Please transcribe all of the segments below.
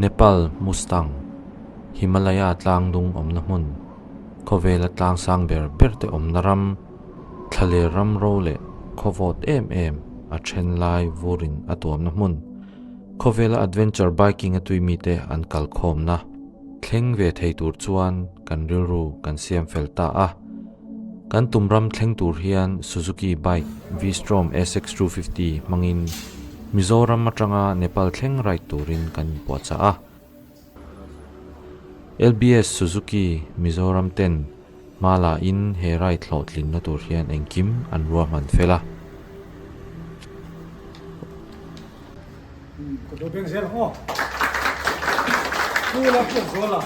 Nepal Mustang, Himalaya tlangdung awmna hmun, khawvela tlang sang ber ber te awmna ram, thlaler ram ro leh khawvawt em em a then lai vurin a tuamna hmun, khawvela adventure biking a tui mite an kalkhawmna thleng ve thei tur chuan kan rilru kan siam fel ta a. Kan tum ram thleng tur hian Suzuki bike V-Strom SX250 hmangin Mizoram atanga Nepal thleng ride turin kan inpuahchah a. LBS Suzuki Mizoram ten hma la in he ride hlawhtlinna tur hian engkim an ruahman fel a. Ka duh beng zel ang aw. Pu Lalhriatzuala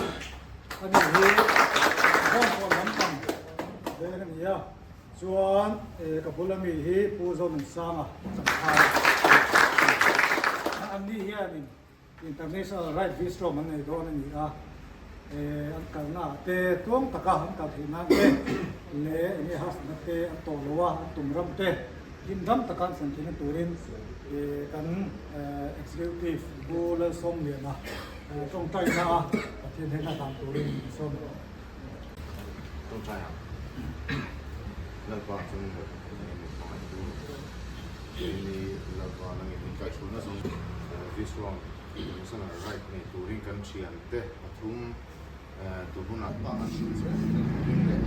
a nih hi Bawngkawn lampang veng a ni a, chuan ka bul ami hi Pu Zonunsanga Champhai a ni. Anni hianin International Ride Bistro an nei dawn a ni a, an kalna ah te tuang taka an kal theih nan te leh eng nge harsatna te an tawh lo a, an tum ram te him dam taka an thlen theihna turin kan Executive Pu Lalsawmliana tawngtaina a Pathian hena hlan turin min sawm tawh. Tawngtai ang. Lalpa chu min rawn min hmangaihtu keini Lalpa nangin min kaihhruaina zawng Visual National Right nei turin kan thiante pathum tun hunah pah an hrilh zel turin leh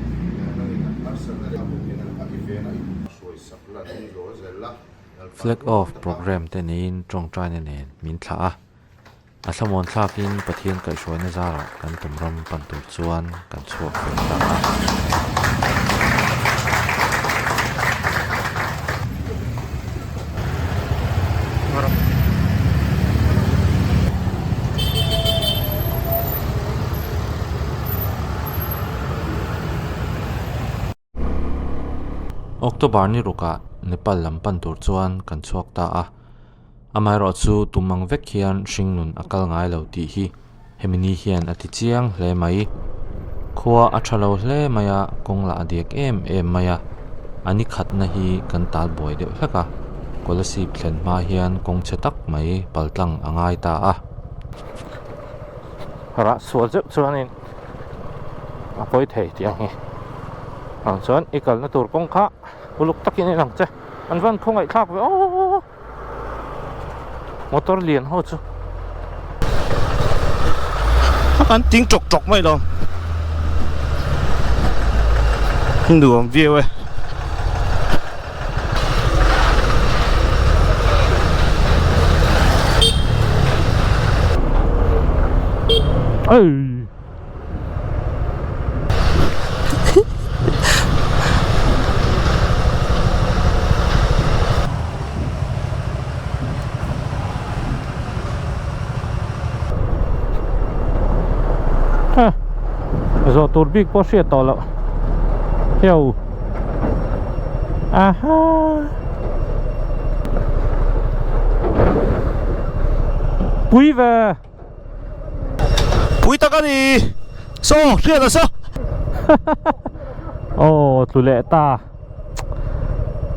nangin an harsatna leh a hun hian a i vena i hruai sak la nung zawl zel la Lalpa Flag off program te neiin tawngtaina nen min thlah a. A thlamuan thlakin Pathian kaihhruaina zarah kan tum ram pan tur chuan kan chhuak fel ta a. October ni rukah Nepal lam pan tur chuan kan chhuak ta a, amaherawh chu tum ang vek hian hringnun a kal ngai lo tih hi hemi ni hian a ti chiang hle mai. Khua a tha lo hle mai a, kawng lah a diak em em mai a, a ni khatna hi kan tal buai deuh hlek a, Kolasib thlen hma hian kawng chhe tak mai paltlang a ngai ta a. Rah sual zeuh chuanin a pawi thei tih ang hi ang chuan i kalna tur kawng kha uluk takin en ang che an van khawngaih thlak ve aw motor lian ho chu an ting tawk tawk mai lo nuam viau e. Zawh tur bik pawh hriat tawh loh heo aha pui ve pui tak a ni saw hriat a saw aw tlu leh ta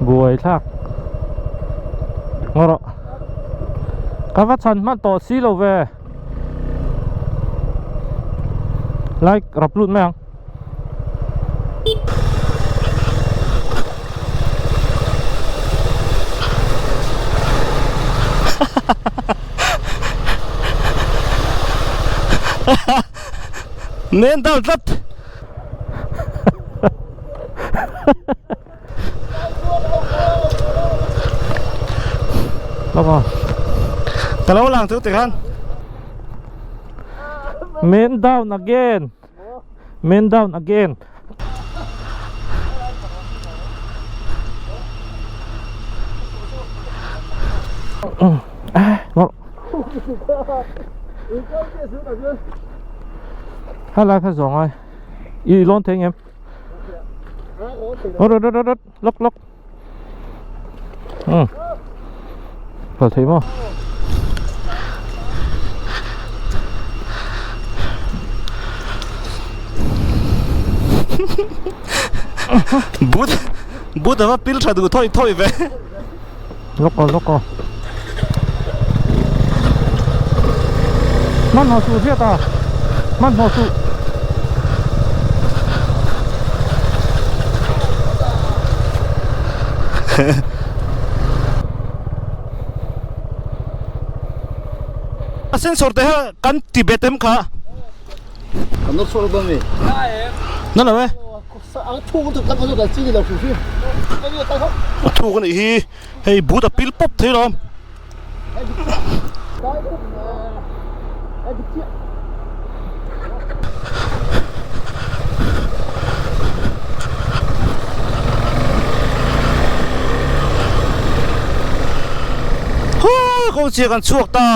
buai thlak ngaw rawh ka va chhan hman tawh si lo ve like rap lut mai ang. Men dal tlat. Ka lo lang chu tikhan. Men down again. Man down again. Helai kha zawng ai. I lawn thei ngem? Rot rot rot rot lok lok. Kal thei maw? But but ava pil tha duh thawi thawi ve. Lok aw lok aw. Hmanhmawh suh hriat a, hmanhmawh suh. A sensor te kha kan ti bet em kha? Kan nawr chhuak dawn mi? Na lo e. A thuk a nih hi. Hei but a pil pawp thei lawm. Huu kawngchhia kan chhuak ta.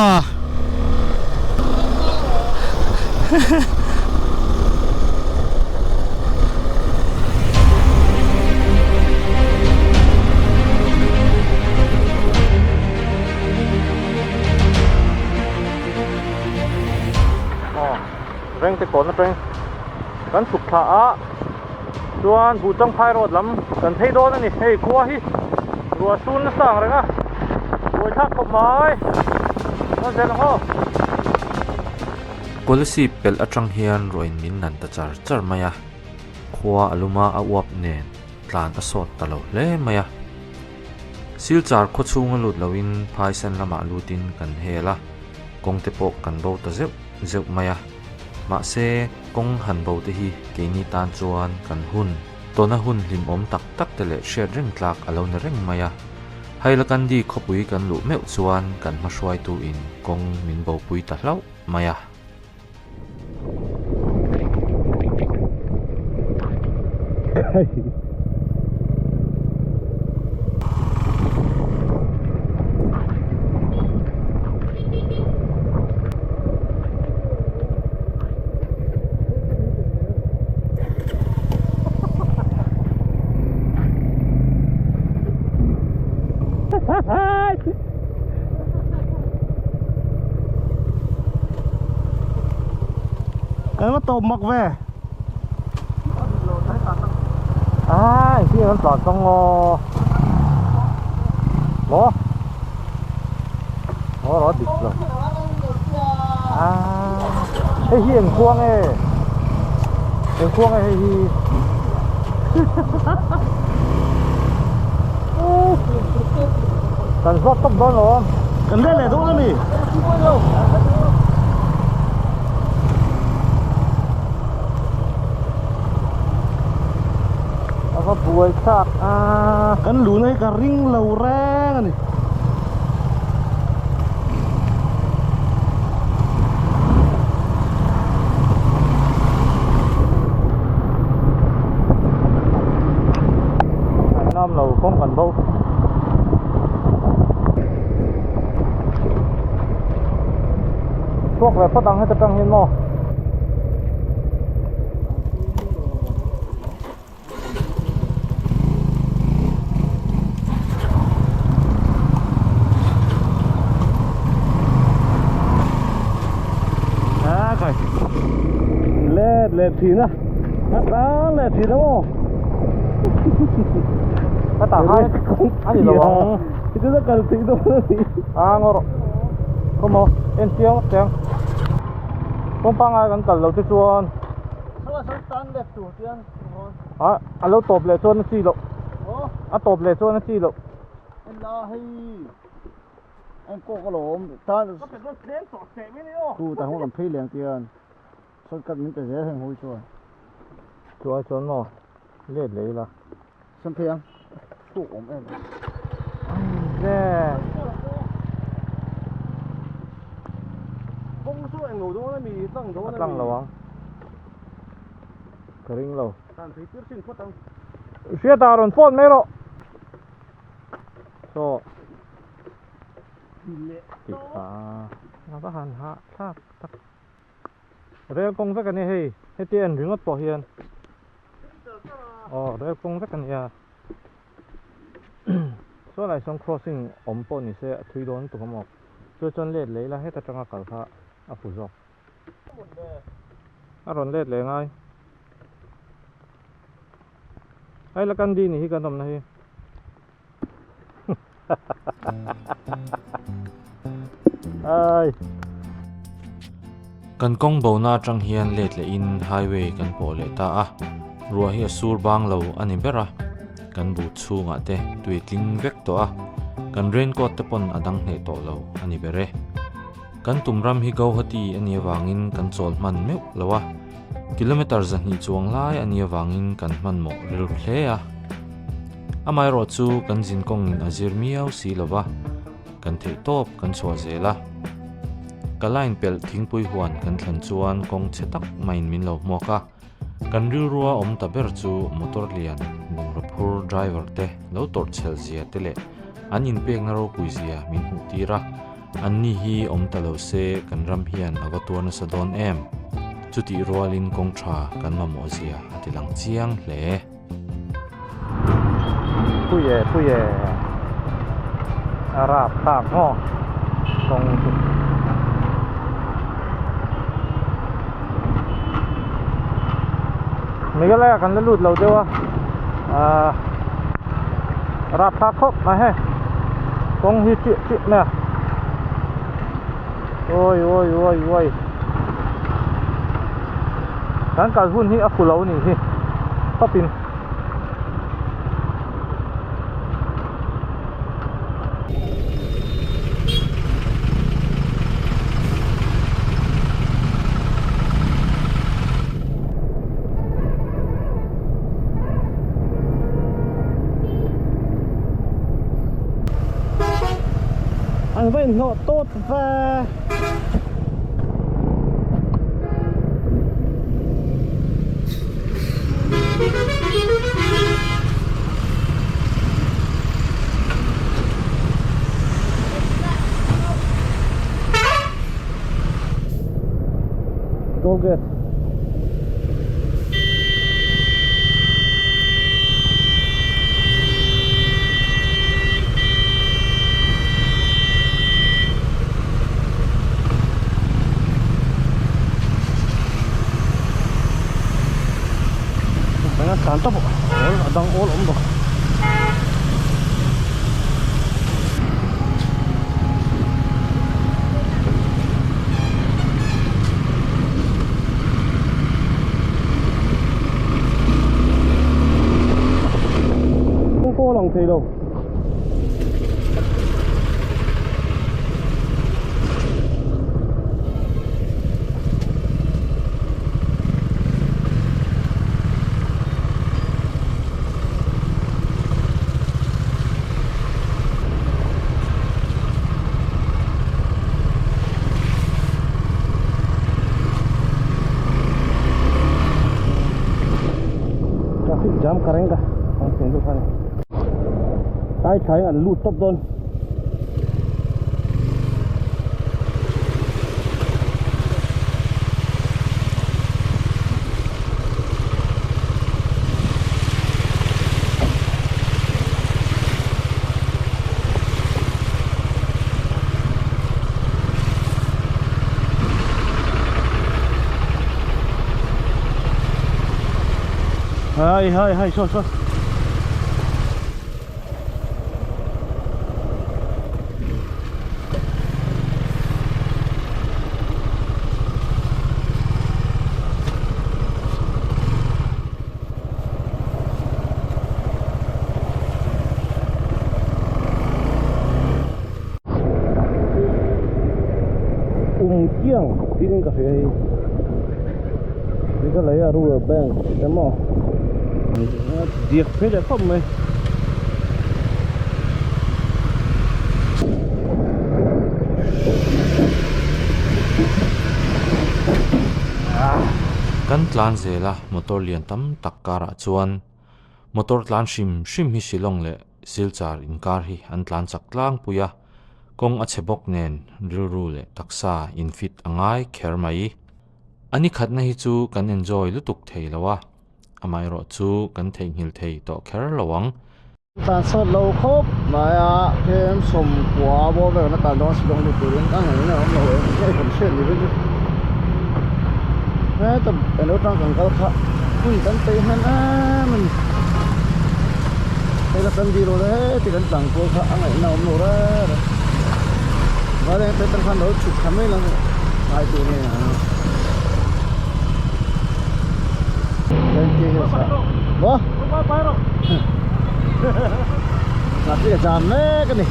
Aw veng te kawn atang kan chhuk thla a chuan buh changphai road lam kan phei dawn a ni hei khua hi ruah sun nasa ang reng a buaithlak khawp mai chuan zel ang aw. Policy pelh atang hian ruahin min nan ta char char mai a, khua a luma a uap nen tlan a sawt ta lo hle mai a. Silchar khaw chhunga lut loin phaisen lamah lutin kan hel a, kawng te pawh kan bo ta zeuh zeuh mai a. Mahse, kawng han bo te hi keini tan chuan kan hun, tawna hun hlimawm tak tak te leh hriat reng tlak a lo ni reng mai a. Hailakandi khawpui kan luh meuh chuan kan hmahruaitu in kawng min bopui ta hlauh mai a. Kan va tawp mak ve. Ai, khi kan tlan tawng aw. Maw? Maw rawh dik lo. À, hei hi eng khuang e. Eng khuang e hei hi. Kan zawt tawp dawn lo. Kan let leh dawn ami. A va buai thlak a. Kan luna hi ka ring lo reng a ni. Nam lo kawng kan bo. Chhuak ve phawt ang heta tang hian maw. À coi Lết lết thì nó Nó lết thì nó không Ka tah hai a ni lo ang. Ito na kal thei dawn a ni. A ngaw rawh. Khawm aw en chiang chiang. Kawng pangngai kan kal lo te chuan. A a lo tawp leh chuan a chi loh. A tawp leh chuan a chi loh. Chu ai chuan maw let leh ila. A tlang lo ang. Ka ring lo. Hriata rawn phone mai rawh. Saw. Tih kha a va han hah thlak tak. Rel kawng vek a ni hei. Heti en ringawt pawh hian. Aw rel kawng vek a ni a. Saw lai sawn crossing awm pawh ni se a thui dawn lutuk a maw. Chuai chuan let leh ila heta tanga kal kha a fu zawk. A rawn let leh ngai. Hei la Kandi ni hi kan awmna hi. Ai. Kan kawng bona atang hian let lehin highway kan pawh leh ta a, ruah hi a sur bang lo a ni ber a, kan bu chhungah te tui tling vek tawh a, kan raincoat te pawn a dang hneh tawh lo a ni ber e. Kan tum ram hi Guwahati a nih avangin kan chawl hman meuh lo a, kilometre 200 chuang lai a nih avangin kan hmanmawh rilru hle a. Amaherawh chu kan zinkawngin a zir miau si lo va, kan theih tawp kan chhuah zel a. Ka line pelh thingpui huan kan thlen chuan kawng chhe tak maiin min lo hmuak a, kan rilrua awm ta ber chu motor lian bungraw phur driver te lo tawrh chhel zia te leh an inpekna ropui zia min hmuh tir a, anni hi awm ta lo se kan ram hian a va tuar nasa dawn em? Chutih rualin kawng tha kan mamawh zia a ti lang chiang hle. Pui e pui e a rap thlak maw kawng chu. Meghalaya kan la lut lo deuh a ahh rap thlak khawp mai hei kawng hi chiah chiah mai a awi awi awi awi kan kal hun hi a fu lo anih hi khawpin. An va inhnawh tawt ve. Toll gate. Tlan tawp awl a dang awl awm bawk. Kawng lang thei lo. Traffic jam ka reng ka ang thing deuh kha ni tai tha in an lut tawp dawn. Hai hai hai saw saw. Um chiang tin ka hria hi Meghalaya Rural Bank tih emaw diak phei leh khawp mai. Kan tlan zel a motor lian tam tak karah chuan motor tlan hrim hrim hi Shillong leh Silchar inkar hi an tlan chak tlangpui a, kawng a chhe bawk nen rilru leh taksa infit a ngai kher mai. A ni khatna hi chu kan enjoy lutuk thei lo a, amaherawh chu kan theihnghilh thei tawh kher lo ang. Tan sawt lo khawp mai a, tlem sawmkua bawr vel na tan dawn Shillong lut turin a ngaihna a awm lo em nge kan hriat ni vek chu heta eng atang kan kal kha hun kan peih hman em a ni hei la kan dil lo heti kan tlang kual kha a ngaihna a awm lo reng reng vai leng te tan khan lo chhuk thla mai lang ngai tur nge ang. Thank you sir. Maw? Traffic a jam mek a ni.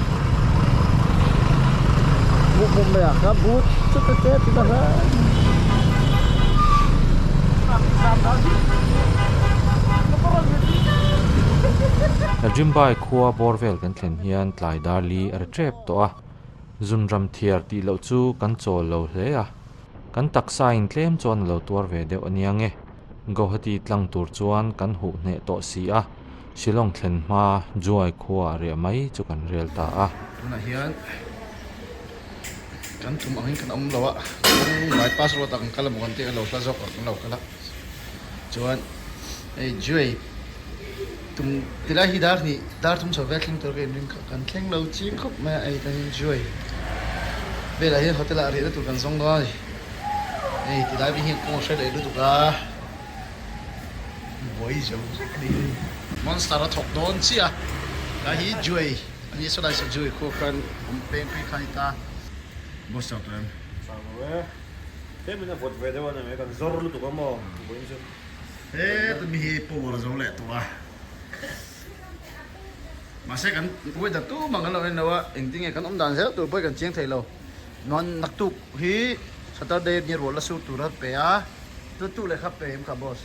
Buk buk mai ah kha but chut te te ti ta kha. Jimbai khua bawr vel kan thlen hian tlai dar li a ri tep tawh a, zunram thiar tih loh chu kan chawl lo hle a, kan taksa in tlem chuan a lo tuar ve deuh a nia nge. Guwahati tlang tur chuan kan huh hneh tawh si a, Shillong thlen hma Juai khua riah mai chu kan rel ta a. Tunah hian kan tum angin kan awm lo a, kawng bypass road ah kan kal a maw kan tih a lo hla zawk ah kan lo kal a, chuan hei Juai tum tilai hi dar hnih dar thum chho vel thleng tur ka inring kha kan thleng lo ching khawp mai a, hei tan hian Juai velah hian hotel ah riahna tur kan zawng dawn a ni. Hei ti lai hi kawng a hre leh lutuk a buai zo vek a ni hei monster a thawk dawn chiah a tlai hi juai a ni saw lai saw juai khuaa khan awm peng phei kha a ni ta boss chau tawh em chau lo e tlem in a vawt ve deuh a ni mai kan zawr lutuk a maw vawiin chu he tumi hi power a zo leh tawh a mahse kan weather tumah kan lo en lo a engtin nge kan awm dan zel tur pawh hi kan chiang thei lo. Nuan naktuk hi Saturday ni rual la sur tur a pe a, chu tu leh kha pe em kha boss?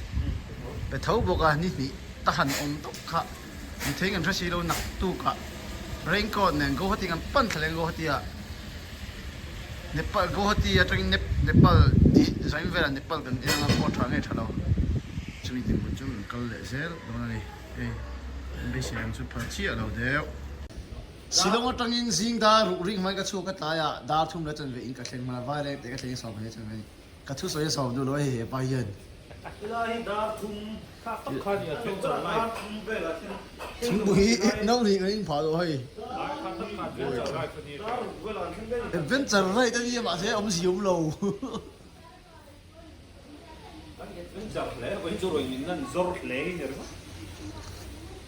Pe tho bawk a, ni hnih ta han awm tawp kha ni thei kan hre si lo naktuk ah raincoat nen Guwahati kan pan thla leh Guwahati ah Nepal Guwahati atangin Nepal zain velah Nepal kan en anga pawh tha nge tha lo chumi dinhmun chu kan kal leh zel dawn a ni hei kan beisei ang chu phal chiah lo deuh. Shillong atangin zing dar ruk ring hmai ka chhuak a tlaiah dar thum la chanve in ka thleng hman a vai reng teh ka thleng sawm hle chanve a ni. Ka thusawi a sawm duh lo a hei hepa hian. Helai hi dar thum thlak tak kha a ni a adventure life. Thingpui hi no hnih kan inphah duh hei. Adventure ride a nia mahse awmzia awm lo. Kan adventure hle a vawiin chu rawn in lan zawr hle hi ni ringawt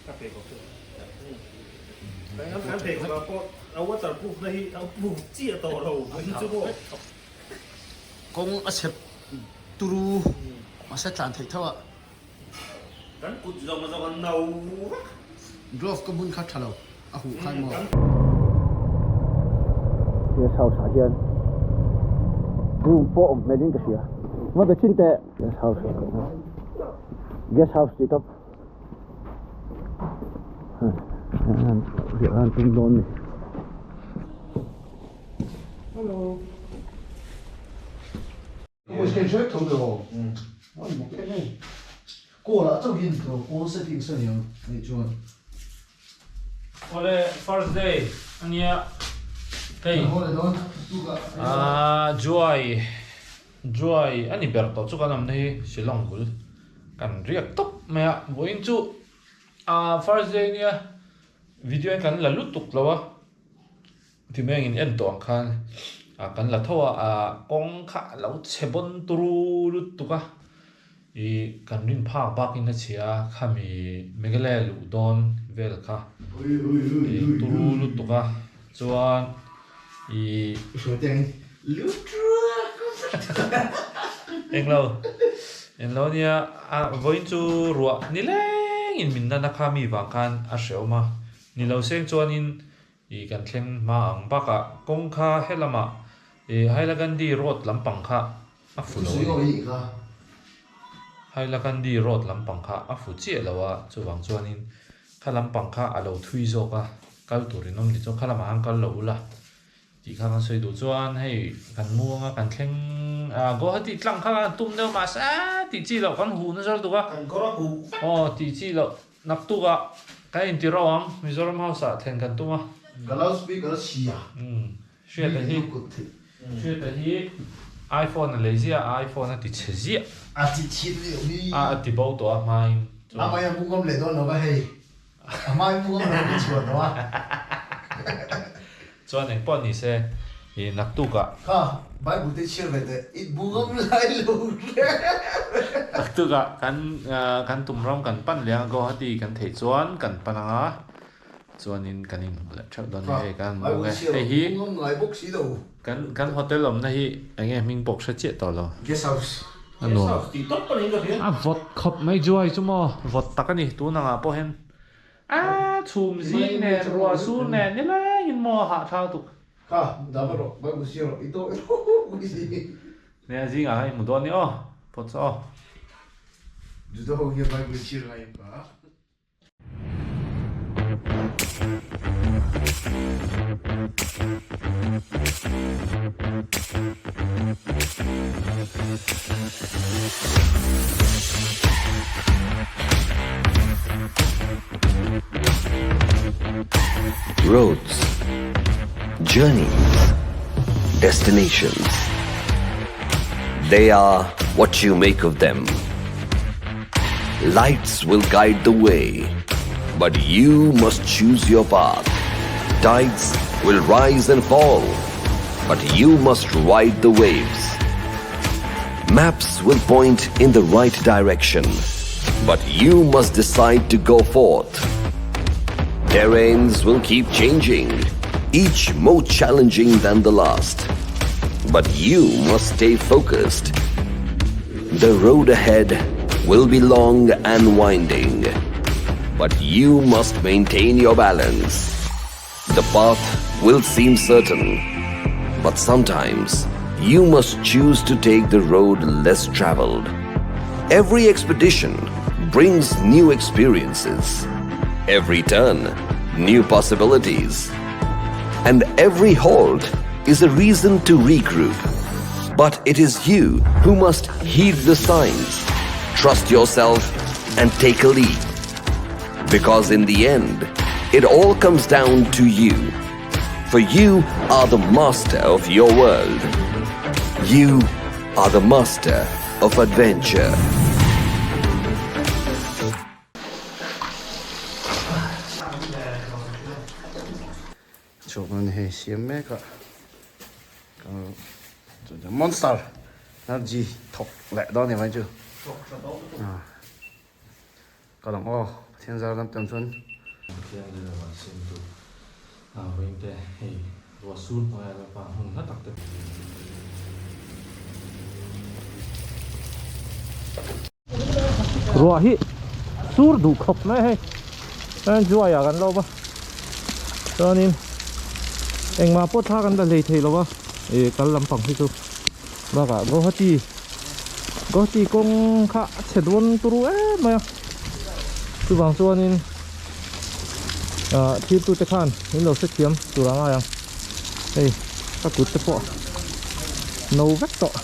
ka pe kawp chu kan pe kawp ah pawh a water proof na hi a proof chiah tawh lo vawiin chu maw kawng a chep turu mahse tlan theih tho a kan kut zawng zawng a no vek glove ka bun kha tha lo a huh khan maw. Guest house ah hian room pawh awm hmel in ka hria va be chin teh guest house ah ka awm a guest house tih tawp riah an tum dawn ni. Awle first day ania hei aaa Juai Juai a ni ber tawh chu kan awmna hi Shillong bul kan riak tawp mai a vawiin chu aaa first day ania video in kan la lutuk lo a. Timeng in en tawh ang khan ah kan la tho a ah kawng kha a lo chhe bawn turu lutuk a ih kan rin phak bak in a chhia a khami Meghalaya luh dawn vel kha ih turu lutuk a chuan ih englo englo ania a vawiin chu ruah ni leng in min nan a kha mi vang khan a hrehawm a ni lo seng chuanin Ih kan thleng hma ang bakah kawng kha helamah ih Hailakandi road lampang kha a fu lo a ni. Hailakandi road lampang kha a fu chiah lo a, chuvang chuanin kha lampang kha a lo thui zawk a, kal turin awm ni chuan kha lamah khan kal lo ula tih kha kan sawi duh chuan hei kan mu anga kan thleng ah Guwahati tlang kha kan tum deuh mahse tih chi loh kan huh nasa lutuk a, aw tih chi loh. Naktukah kan inti rauh ang, Mizoram House ah thlen kan tum a. Ka loudspeaker a chhia. Umm, Hriata hi, Hriata hi iPhone a lei ziah a, iPhone a ti chhe ziah. A ti chhit leh mi. A a ti bo tawh a hmain chuan. A hmai a mu ngam leh dawn lo va hei, a hmai mu ngam lo ka chhuah tawh a. Chuan eng pawh ni se, i naktukah. Kha, Bible te chhiar ve teh, i bu ngam lai lo hle. Naktukah kan kan tum ram kan pan leh a, Guwahati kan theih chuan kan pan ang a, chuanin kan inhmu leh theuh dawn a ni hei kan hmu nge. Hei hi ngai bawk si lo. Kan kan hotel awmna hi eng nge hming pawh hre chiah tawh lo. Guest house. A nuam. A vawt khawp mai juai chu maw? Vawt tak a ni tun angah pawh hian a chhum zing nen ruah sur nen nilengin maw a hahthlak tuk. Kha dah va rawh, Bible sir rawh, i tawh Nia zingah khan i hmu dawn ni aw, phawt chu aw. Juda ho hian Bible sir ngai em ka? Roads, journeys, destinations. They are what you make of them. Lights will guide the way, but you must choose your path. Tides will rise and fall, but you must ride the waves. Maps will point in the right direction, but you must decide to go forth. Terrains will keep changing, each more challenging than the last. But you must stay focused. The road ahead will be long and winding, but you must maintain your balance. The path will seem certain, but sometimes you must choose to take the road less traveled. Every expedition brings new experiences. Every turn, new possibilities. And every halt is a reason to regroup. But it is you who must heed the signs, trust yourself, and take a leap. Because in the end, it all comes down to you. For you are the master of your world. You are the master of adventure. Chhuak nan hei siam mek a monster energy thawk leh dawn ni mai chu ka lang aw Pathian zar lam tam chuan Pathian rilru an sim tu vawiin te hei ruah sur hnuaiah Lalpa hmun hla tak te Ruah hi sur duh khawp mai hei chuan juai ah kan lo va chuanin engmah pawh thla kan la hlei thei lo va ih kal lampang hi chu bakah Guwahati Guwahati kawng kha a chhe dawn turu em mai a chuvang chuanin ah thirtute khan min lo hrethiam tur a ngai ang hei ka kut te pawh no vek tawh.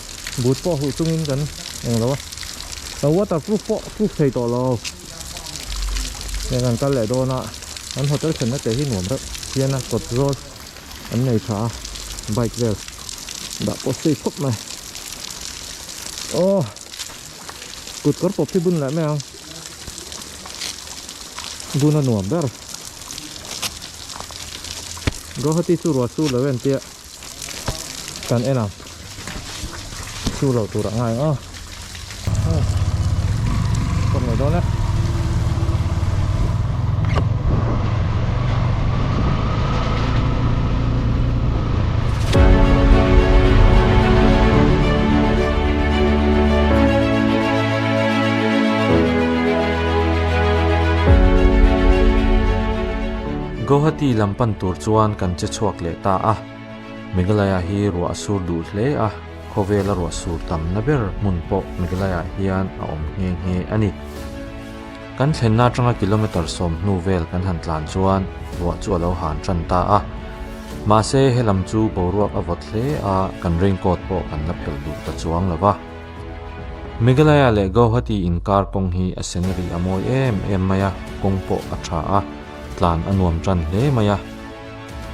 Boot pawh huh chungin kan eng lo a, lo waterproof pawh proof thei tawh lo. Heng an kal leh dawn a, an hotel thlenna te hi nuam reuh hian a kawt zawl an nei tha a, bike vel dah pawh safe khawp mai. Aw kut kawr pawp hi bun leh mai ang, bun a nuam ber. Guwahati chu ruah chu lo en tia. Kan en ang chu lo tur a ngai ang aw kawm ngei dawn e. Guwahati lam pan tur chuan kan che chhuak leh ta a. Meghalaya hi ruah a sur duh hle a, khawvela ruah sur tamna ber hmun pawh Meghalaya hian a awm nghe nghe a ni. Kan thlenna atanga kilometer 10 vel kan han tlan chuan ruah chu a lo han tan ta a. Mahse helam chu boruak a vawt hle a, kan raincoat pawh kan la phelh duh ta chuang lo va. Meghalaya leh Guwahati inkar kawng hi a scenery a mawi em em mai a, kawng pawh a tha a, tlan a nuam tan hle mai a.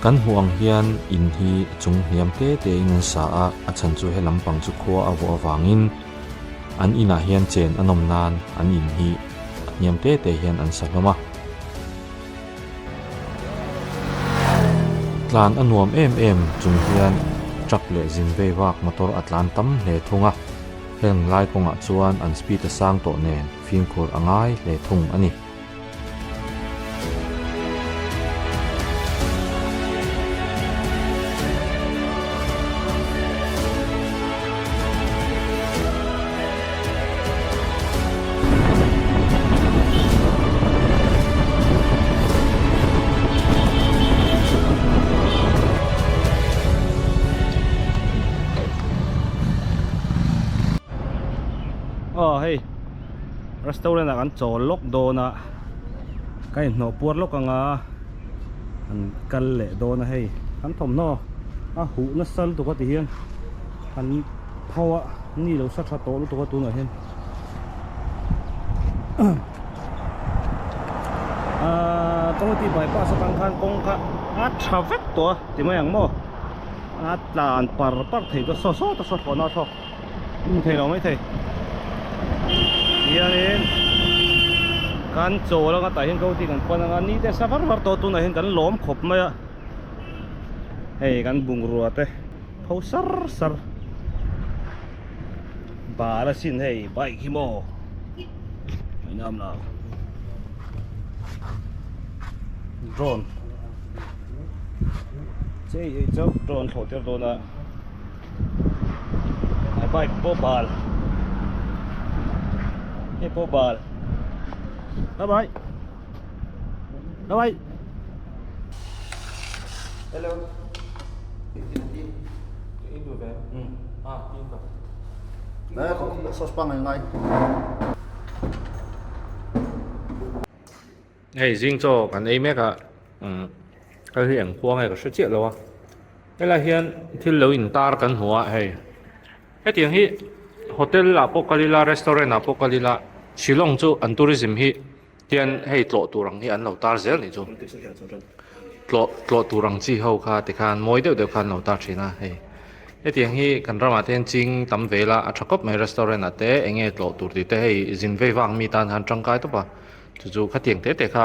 Kan hmuh ang hian in hi chung hniam te te in an sa a, a chhan chu he lampang chu khua a vuah avangin an inah hian chen a nawm nan an in hi hniam te te hian an sa hlawm a. Tlan a nuam em em chung hian truck leh zin vei vak motor a tlan tam hle thung a, heng lai kawngah chuan an speed a sang tawh nen fimkhur a ngai hle thung a ni. Aw hei restaurant ah kan chawl lawk dawn a ka inhnawh puar lawk ang a an kal leh dawn a hei kan thawmhnaw a huh nasa lutuk a ti hian kan pho a ni lo sa tha tawh lutuk a tunah hian ahh Guwahati bypass atang khan kawng kha a tha vek tawh a ti mai ang maw a tlan par par thei tawh saw sawt a saw thlawhna a thlawk. Hmu thei lo mai thei hianin kan chawl anga tah hian Guwahati kan pan anga ni te sa var var tawh tunah hian kan lawm khawp mai a hei kan bungrua te pho sar sar bal asin hei bike hi maw ngaihnam lo drone chei ei chauh drone thlawh tir dawn a. A bike pawh bal hei pawh bal bye bye bye bye hello Hei zing chaw kan ei mek a umm hei hi eng khua nge ka hre chiah lo a helai hian thil lo in tar kan hmu a hei hetiang hi hotel ah pawh kal ila restaurant ah pawh kal ila Shillong chu an tourism hi hian hei tlawh tur ang hi an lo tar zel nih chu tlawh tlawh tur ang chi ho kha tikhan mawi deuh deuh kha an lo tar thin a hei hetiang hi kan ramah te hian ching tam ve ila a tha khawp mai restaurant ah te eng nge tlawh tur tih te hei zin vei vang mi tan khan tangkai tawp a. Chu chu khatiang te te kha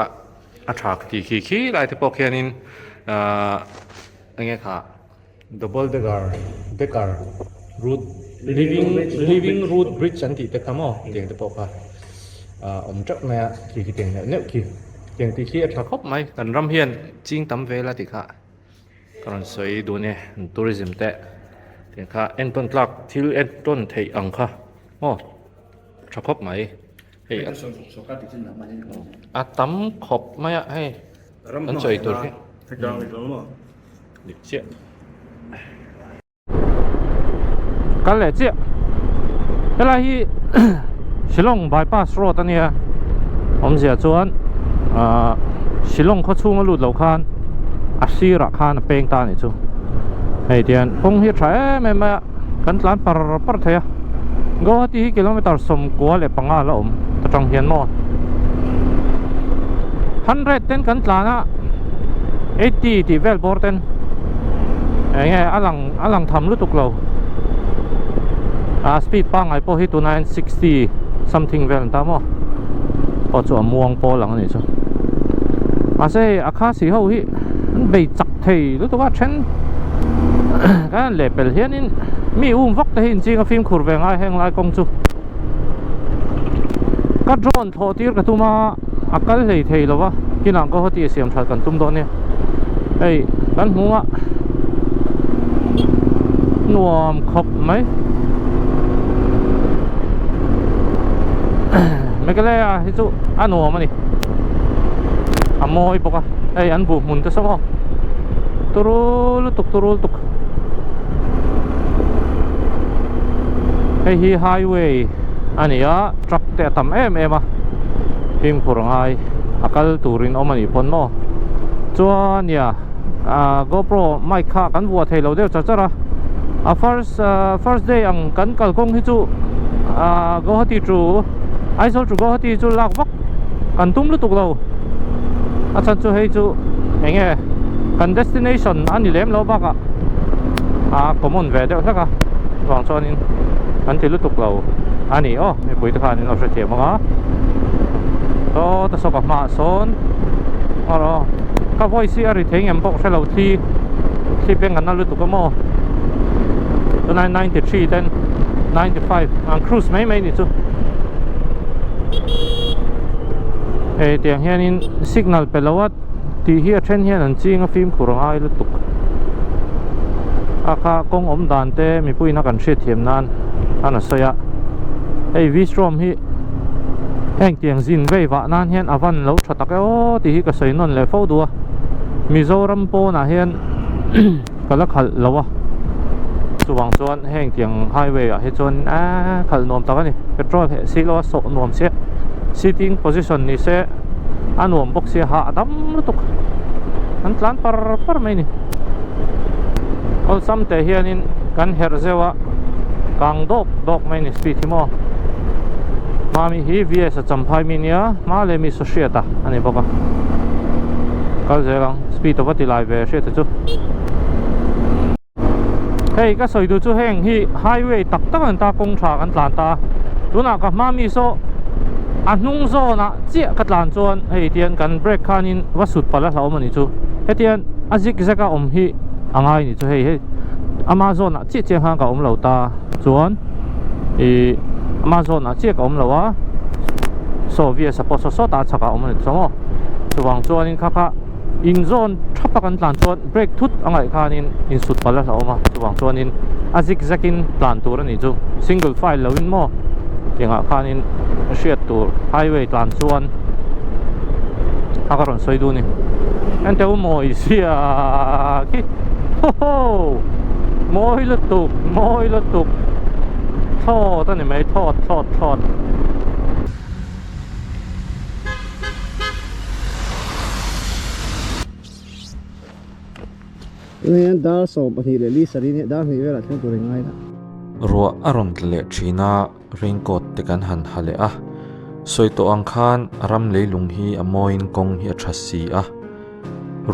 a tha ka ti khi khi lai te pawh khianin ahh enge kha double decker decker root living living root bridge an tih te kha maw tiang te pawh kha ahh awm teuh mai a khi khi tiang neuh neuh khi tiang tih khi a tha khawp mai kan ram hian ching tam vel a tih kha ka rawn sawi dun e tourism te tiang kha entawn tlak thil entawn theih ang kha maw tha khawp mai. Hei a tam khawp mai a hei an sawi tur hi dik chiah kal leh chiah helai hi Shillong bypass road a nia awmzia chuan ahh Shillong khaw chhung a lut loh khan a sirah khan a peng ta a nih chu hei tihian kawng hi a tha em em mai a. Kan tlan par par thei a, Guwahati hi kilometer 95 la awm ta tang hian maw 100 ten kan tlan a 80 tih vel bawr ten eng nge a lang a lang tham lutuk lo a speed pangngai pawh hi tunah hian 60 something vel an ta maw pawh chu a muang pawl ang a nih chu mahse hei a khasi ho hi an bei chak thei lutuk a then Kan han leh pel hianin mi um vak te hi inching a fimkhur ve ngai heng lai kawng chu ka drone thlawh tir ka tum a a kal hlei thei lo va kinah Guwahati a siam that kan tum dawn nia hei kan hmu a nuam khawp mai Meghalaya hi chu a nuam a ni a mawi bawk a hei an buh hmun te saw maw. Turu lutuk turu lutuk hei hi highway a ni a truck te a tam em em a fimkhur a ngai a kal turin awm a nih pawn maw chuan nia ah gopro mic kha kan vuah thei lo deuh char char a a first ah first day ang kan kalkawng hi chu ah Guwahati to Aizawl to Guwahati chu lak vak kan tum lutuk lo a chhan chu hei chu eng nge kan destination a ni lem lo bakah a common ve deuh hlek a chuvang chuanin kan ti lutuk lo a ni aw mipui te khan in lo hrethiam ang a saw ta saw ka hmaah sawn aw ka voice hi a ri thei ngem pawh ka hrelo thli thli beng a na lutuk a maw tunai 93 ten 95 an cruise mai mai ni chu hei tiang hianin signal pe lo a tih hi a then hian an ching a fimkhur a ngai lutuk a kha kawng awm dan te mipui in a kan hriat thiam nan an a sawi a hei vistrom hi heng tiang zin vei vah nan hian a van lo tha tak e aw tih hi ka sawi nawn leh fo duh a Mizoram pawnah hian ka la khalh lo a. Chuvang chuan heng tiang highway ah hi chuan aaa khalh nuam tak a ni. Petrol heh si lo a sawh nuam sia. Sitting position ni se a nuam bawk sia hahdam lutuk. An tlan par par mai a ni. Awlsam teh hianin kan herh zeuh a kang dawk dawk mai a ni speed hi maw. Mami hi VS a champhai mi nia hma leh mi saw hriat a a ni bawk a. Kal zel ang speed a va ti lai ve hriat te chu. Hei ka sawi duh chu heng hi highway tak tak an ta kawng tha kan tlan ta tunah ka hma mi saw a hnung zawnah chiah ka tlan chuan hei tian kan brake khanin va sut palh a hlauhawm a nih chu hetian a zig zag a awm hi a ngai a nih chu hei hei ama zawnah chiah chiah khan ka awm lo ta chuan ih ama zawnah chiah ka awm lo a saw vias a pawh saw sawtah a chhakah a awm a ni chu maw chuvang chuanin kha kha. Inzawn thap a kan tlan chuan brake thut a ngaih khanin insut palh a hlauhawm a, chuvang chuanin a zig zag in tlan tur a nih chu, single file lo in maw tiangah khanin hriat tur highway tlan chuan a ka rawn sawi dun a ni. Enteh u mawi sia khi ho ho mawi lutuk mawi lutuk thlawt a ni mai thlawt thlawt thlawt. Tunah hian dar 22 leh sarih nia dar hnih velah thleng tur in ngai la. Ruah a rawn tla leh thin a, raincoat te kan han ha leh a. Sawi tawh ang khan ram leilung hi a mawiin kawng hi a tha si a,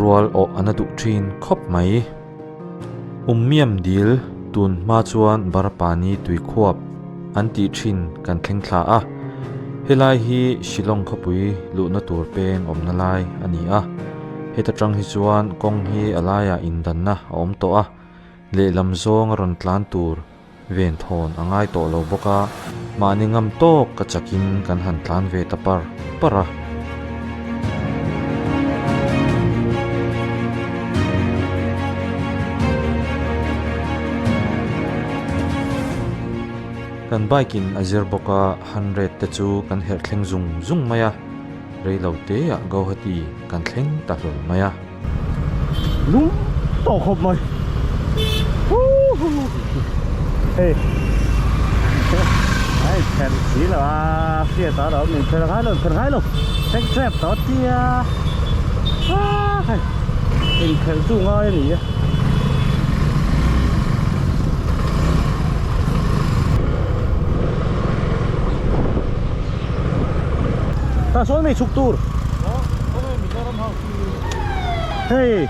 rual awh a na duh thin khawp mai. Ummiam dil tun hma chuan Barapani tuikhuap an tih thin kan thleng thla a, helai hi Shillong khawpui luhna tur peng awmna lai a ni a, heta tang hi chuan kawng hi a laiah indanna a awm tawh a, lehlam zawng a rawn tlan tur ven thawn a ngai tawh lo bawk a, mahni ngam tawk ka chakin kan han tlan ve ta par par a. Kan bike in a zir bawk a, hundred te chu kan herh thleng zung zung mai a, rei lo te ah Guwahati kan thleng ta hlawl mai a. Lung tawh khawp mai. Hei. Ai kher si lo a, hriat a lo min kher ngai lo, kher ngai lo. Thleng trep tawh tia. Hei. Inkhelh chu ngai a ni e. Ta sawn mi chhuk tur. Hei.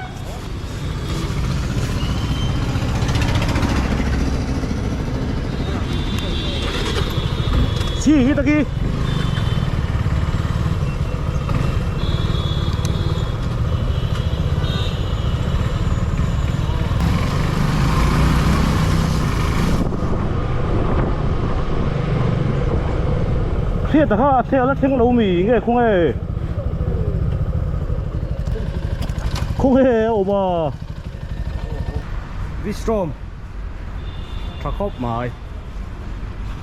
Chi hi taki. Hriat a kha a chhe a la thleng lo mi nge khaw nge khaw nge a awm a Vistrom tha khawp mai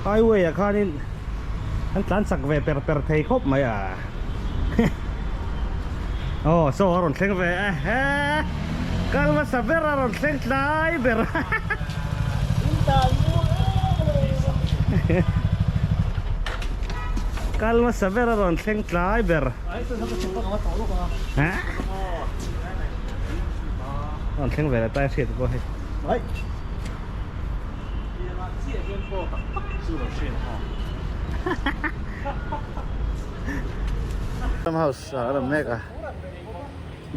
highway ah khanin an tlan chak ve per per thei khawp mai a aw saw a rawn thleng ve a he kal hmasa ber a rawn thleng tlai ber kal hmasa ber a rawn thleng tlai ber rawn thleng ve la tai hriat pawh hei. Ram house ah a rawn mek a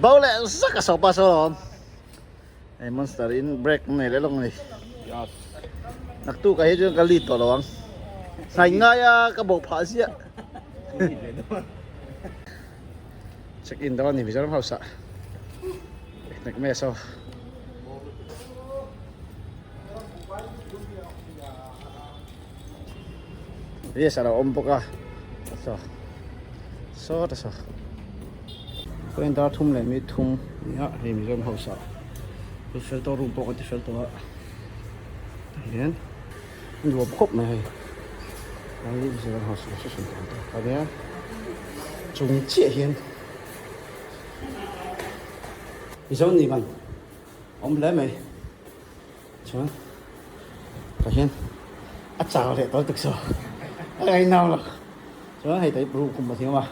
bo leh zak a sopa saw a awm hei monster in break nei leh lawk a ni naktuk ah hi chuan ka lead tawh lo ang hnai ngai a ka bo phah ziah check in dawn a ni Mizoram house ah nek mai a saw. Yes a lo awm bawk a saw saw ta saw chuan dar thum leh mi thum a ni a hei Mizoram house ah ti fel tawh room pawh kan ti fel tawh a tah hian a nuam khawp mai hei hei Mizoram house reception tih ang tak a nia chung chiah hian Mizo ni man awm hle mai chuan. tah hian a chau leh tawh lutuk so a ngainau lo chuan hei tah hi room khum a thing awm a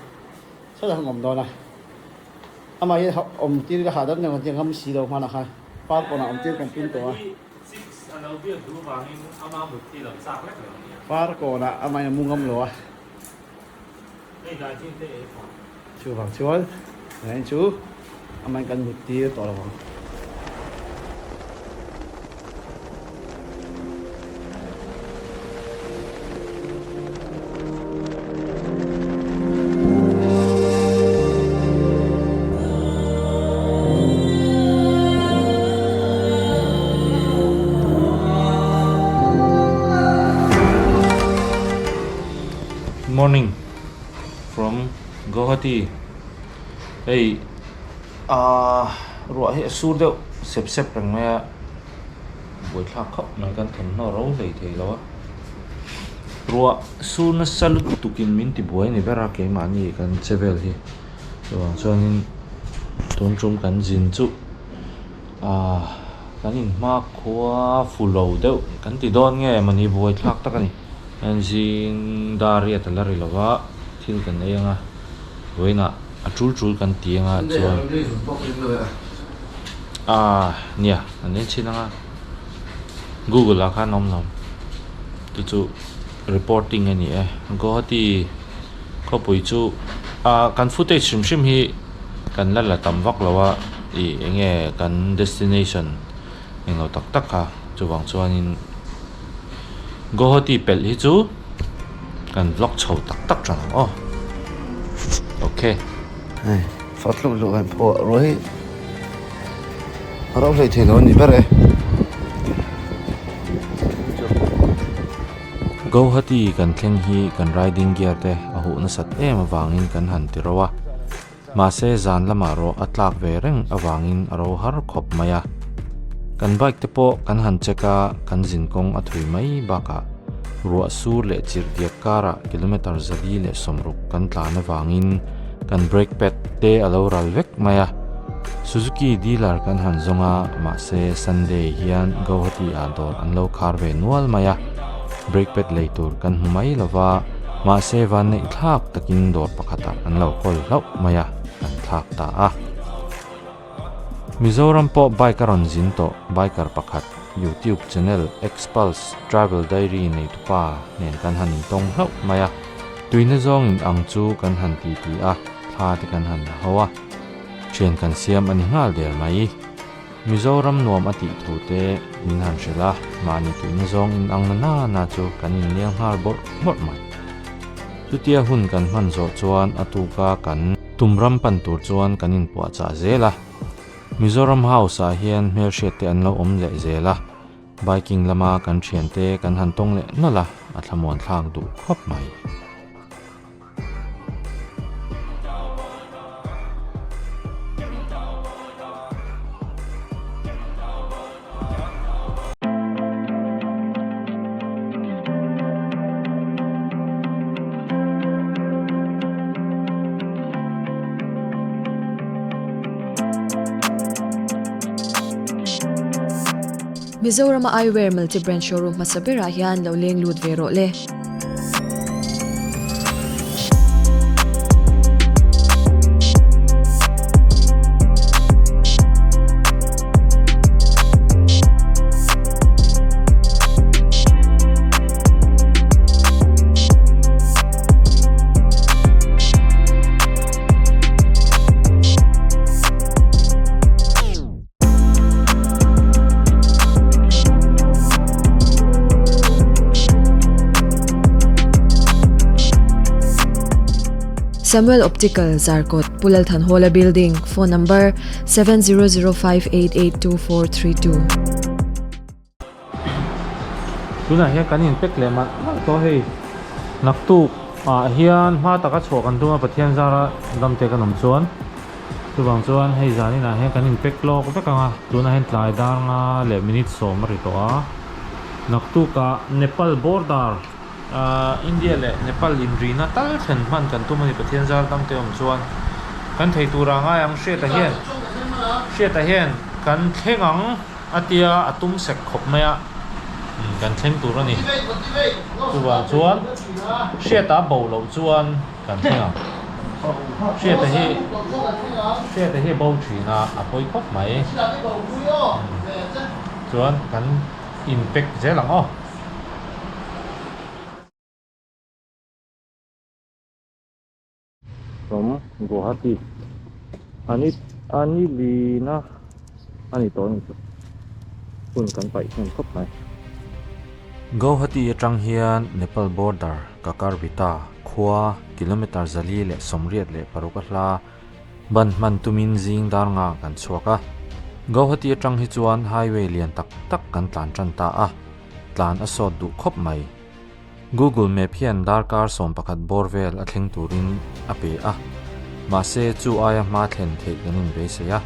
sawtah khan ka awm dawn a amah hi awm tir ila hahdam deuh ang tih a ngam si lo hmanah khan par pawnah awm tir kan tum tawh a. Par kawnah amahin a mu ngam lo a. Chuvang chuan tunah chu amahin kan mut tir tawh lo ang. Morning from Guwahati hei ahh ruah hi a sur deuh sep sep reng mai a buaithlak khawp mai kan thawmhnaw ro hlei thei lo a ruah sur nasa lutuk in min ti buai a ni ber a keimahni kan che vel hi chuvang chuanin tun tum kan zin chu ahh kan inhmakhua fu lo deuh kan ti dawn nge mawni buaithlak tak a ni. Heng zing dar hi a ta la ri lo va, thil kan ei anga, vawiinah a tul tul kan ti anga chuan ah nia an en chhin anga Google ah khan a awm lo chu chu reporting a ni e Guwahati khawpui chu ah kan footage hrim hrim hi kan la la tam vak lo a ih eng nge kan destination englo tak tak kha chuvang chuanin Guwahati pelh hi chu kan vlog chho tak tak tang ang aw ok. Hei far tluk tluk hian phuah ruai hi a ro hlei thei lo a ni ber e. Guwahati kan thleng hi kan riding gear te a huh nasat em avangin kan han ti ro a. Mahse zan lamah rawh a tlak ve reng avangin a ro har khawp mai a. Kan bike te pawh kan han check a, kan zin kawng a thui mai bakah ruah sur leh chirh diak karah kilometer 460 kan tlan avangin kan brake pad te a lo ral vek mai a. Suzuki dealer kan han zawng a, mahse Sunday hian Guwahati ah dawr an lo khar ve nual mai a. Brake pad lei tur kan hmu mai lova, mahse vanneih thlak takin dawr pakhatah an lo kawl hlauh mai a, kan thlak ta a. Mizoram pawh bike a rawn zin tawh biker pakhat YouTube channel Xpulse Travel Diary neitupa nen kan han intawng hlauh mai a, tuina zawng in ang chu kan han ti ti a, thla te kan han la ho a, thian kan siam a ni nghal der mai. Mizoram nuam a tih thu te min han hrilh a, mahni tuihna zawng in ang na na na chu kan inliang nghal bawrh bawrh mai. Chutia hun kan hman zawh chuan a tuka kan tum ram pan tur chuan kan inpuahchah zel a. Mizoram House ah hian hmelhriat te an lo awm leh zel a, biking lama kan thiante kan han tawng leh nawlh a, a thlamuan thlak duh khawp mai. Mizorama Eyewear Multi-Brand Showroom hmasa berah hian lo leng lut ve rawh le. Samuel Optical, Zarkawt, Pu Lalthanhawla Building, Phone Number, 7005882432. Tunah hian kan in pack leh malh malh tawh hei naktuk ah hian hma taka chhuah kan tum a Pathian zara dam te kan awm chuan Chuvang chuan hei zaninah hian kan inpek lawk vek ang a, tunah hian tlai dar nga leh minute sawm a ri tawh a. Naktukah Nepal border ah India leh Nepal inrina tal thlen hman kan tum a ni Pathian zar dang te awm chuan kan thei tura ngai ang Hriata hian Hriata hian kan thleng ang a tia a tum sek khawp mai a. Kan thleng tur a ni. Chuvang chuan Hriata bo loh chuan kan thleng ang. Hriata hi Hriata hi bo thin a, a pawi khawp mai. Chuan kan inpack zel ang aw. From Guwahati ani ani lina ani tawh ani chu hun kan paih hnem khawp mai. Guwahati atang hian Nepal border Kakarbita khua kilometer 486 a hla ban hman tumin zing dar nga kan chhuak a. Guwahati atang hi chuan highway lian tak tak kan tlan tan ta a, tlan a sawt duh khawp mai. Google Map hian darkar 11 bawr vel a thleng turin a pe a, mahse chu aia hma thlen theih kan inbeisei a.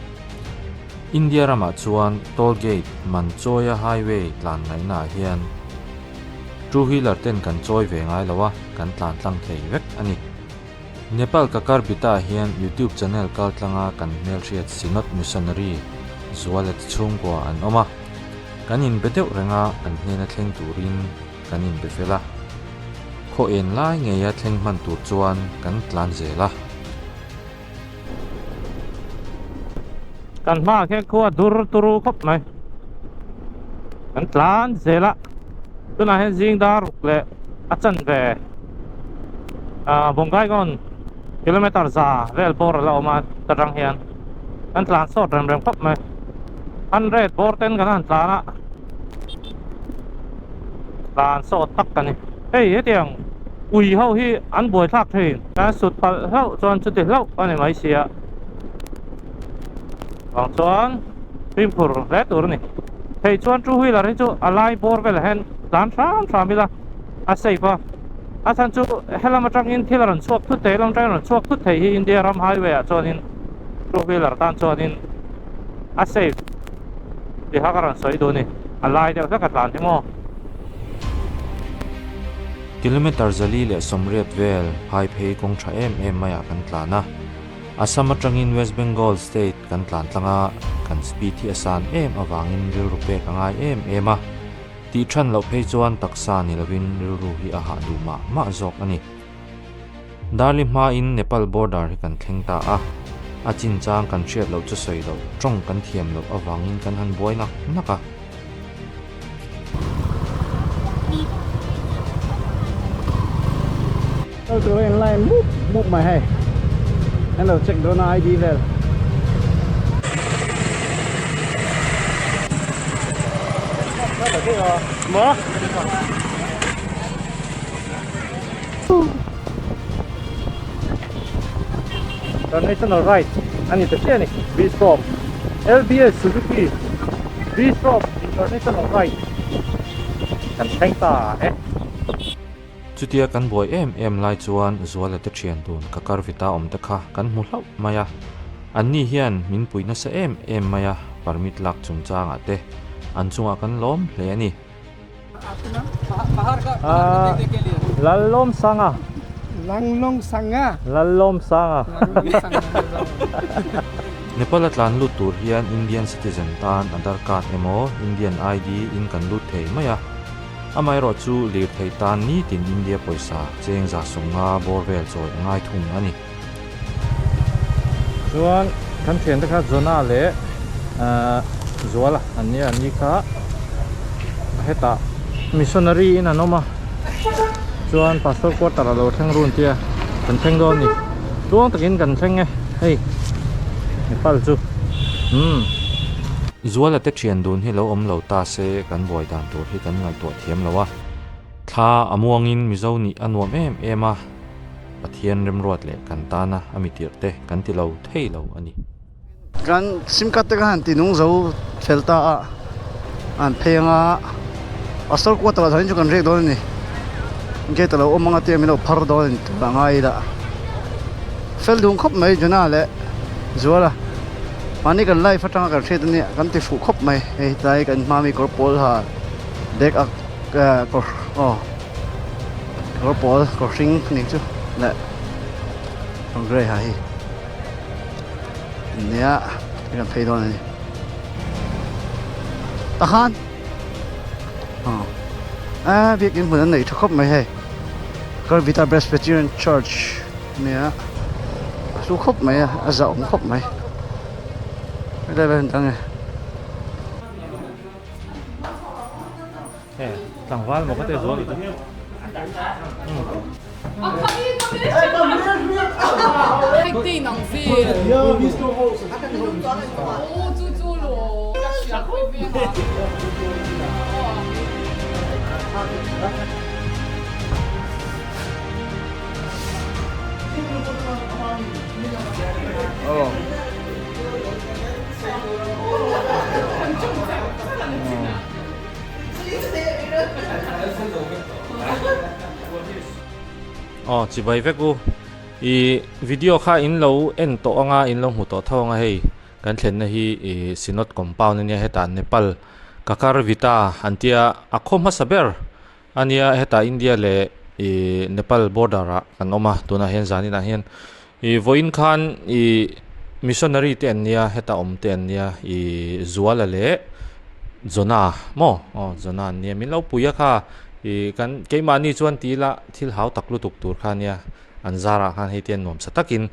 India ramah chuan toll gate man chawia highway tlan ngaihnaah hian two wheeler ten kan chawi ve ngai lo a, kan tlan tlang thei vek a ni. Nepal Kakarbita ah hian YouTube channel kal tlanga kan hmelhriat Synod Missionary Zuala te chhungkua an awm a, kan inbe deuh reng a, an hnena thleng turin kan inbe fel a. Khaw en lai ngeia thleng hman tur chuan kan tlan zel a. Kan hmaah khian khua dur turu khawp mai. Kan tlan zel a. Tunah hian zing dar ruk leh a chanve ah Bongaigaon kilometer za vel bawr a la awm a ta tang hian kan tlan sawt rem rem khawp mai. Hundred bawr ten kan han tlan a. Tlan sawt tak a ni. Hei hetiang ui ho hi an buaithlak thin. Kan sut palh hlauh chuan chuti hlauh a ni mai sia. Vang chuan fimkhur hle tur a ni. Hei chuan two wheeler hi chu a lai bawr velah hian tlan hram hram ila a safe a. A chhan chu helam atangin thil a rawn chhuak thut thei, helam atangin a rawn chhuak thut thei hi India ram highway ah chuanin two wheeler tan chuanin a safe. Tiha ka rawn sawi duh a ni. A lai deuh hlek a tlan hi maw? Kilometer 480 vel phai phei kawng tha em em maiah kan tlan a. Assam atangin West Bengal state kan tlan tlang a, kan speed hi a san em avangin rilru pek a ngai em em a. Tih than loh phei chuan taksa ni lovin rilru hi a hah duh mah mah zawk a ni. Darli hmain Nepal border hi kan thleng ta a, a chinchang kan hriat loh chu sawi loh, tawng kan thiam loh avangin kan han buai nak nak a. Kal tur a in line mup mup mai hei, an lo check dawn a ID vel. Maw? International Ride a ni ta chiah a ni V-Strom LBS Suzuki V-Strom International Ride kan thleng ta e. Chutia kan buai em em lai chuan Zuala te thian dun ka kar vita awm te kha kan hmu hlauh mai a, anni hian min pui nasa em em mai a, permit lak chungchangah te an chungah kan lawm hle a ni. Lallawm Sanga. Langlong Sanga. Lallawm Sanga. Nepal a tlan lut tur hian Indian citizen tan Aadhaar card emaw Indian ID in kan lut thei mai a. Amaherawh chu lirthei tan nitin India pawisa cheng 150 bawr vel chawi a ngai thung a ni. Chuan kan thiante kha Jonah leh Zuala an nia an ni kha hetah missionary in an awm a chuan pastor quarter a lo thleng run tia kan thleng dawn a ni tluang takin kan thleng e hei Nepal chu umm. Zuala te thian dun hi lo awm lo ta se kan buai dan tur hi kan ngaihtuah thiam lo a thla a muangin Mizo nih a nuam em em a. Pathian remruat leh kan tana a mi tirh te kan ti lo thei lo a ni. Kan sim card te kha han ti nung zo fel ta a, an phei anga pastor quarter ah chuan kan riak dawn a ni. Gate a lo awm anga tia min lo phar dawn a ni tur a ngai ila. Fel dun khawp mai Jonah leh Zuala. Mahni kan life atanga kan hriat ania kan ti fuh khawp mai hei tlai kan hma mi kawr pawl ha bag ak kawr aw. Kawr pawl kawr hring ning chu leh kawr grey ha hi nia kan phei dawn a ni takhan aw. A biakin hmun an neih tha khawp mai hei Karvita Presbyterian Church ania a hlu khawp mai a a zah awm khawp mai helai vel an dang e. Tlangval maw ka te zual chu. Aw chibai vek u ih video kha in lo en tawh anga in lo hmu tawh tho anga hei kan thlenna hi ih synod compound ania hetah Nepal kakar vita an tia a khaw hmasa ber ania hetah India leh ih Nepal border ah kan awm a tunah hian zan inah hian ih vawiin khan ih missionary te an nia heta awm te an nia ih Zuala leh Jonah maw aw Jonah an nia min lo pui a kha ih kan keimahni chuan ti ila thil hau tak lutuk tur kha ania an zarah khan hei te an nuamsa takin